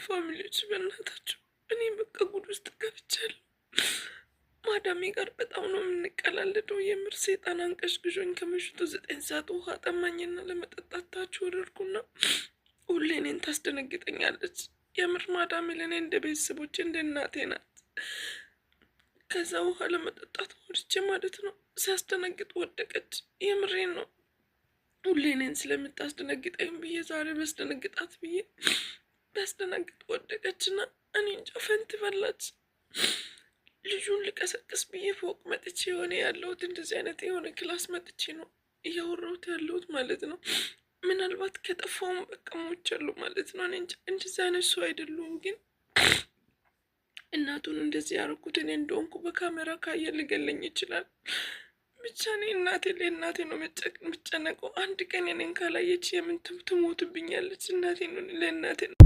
Family ዎች በእናታችሁ እኔ በቃ ጉድ ውስጥ ገብቻለሁ። ማዳሜ ጋር በጣም ነው የምንቀላለደው። የምር ሴጣን አንቀሽቅሾኝ ከምሽቱ 9 ሰዓት ውሃ ጠማኝና ለመጠጣት ታች ወረድኩና ሁሌ እኔን ታስደነግጠኛለች። የምር ማዳሜ ለእኔ እንደ ቤተሰቦች እንደ እናቴ ናት። ከዛ ውሃ ለመጠጣት ወርጄ ማለት ነው ሲያስደነግጥ ወደቀች። የምሬን ነው። ሁሌ እኔን ስለምታስደነግጠኝ ብዬ ዛሬ በስደነግጣት ብዬ ቢያስደነግጥ ወደቀችና እኔ እንጃ faint በላች። ልጁን ልቀሰቅስ ብዬ ፎቅ መጥቼ የሆነ ያለሁት እንደዚህ አይነት የሆነ class መጥቼ ነው እያወራሁት ያለሁት ማለት ነው። ምናልባት ከጠፋውም በቃ ሞቻለሁ ማለት ነው። እኔ እንጃ እንደዚህ አይነት ሰው አይደለሁም፣ ግን እናቱን እንደዚህ ያደረኩት እኔ እንደሆንኩ በካሜራ ካየ ሊገለኝ ይችላል። ብቻ እኔ እናቴ ለእናቴ ነው የምጨነቀው። አንድ ቀን እኔን ካላየች የምን ትሞትብኛለች። እናቴ ነው ለእናቴ ነው።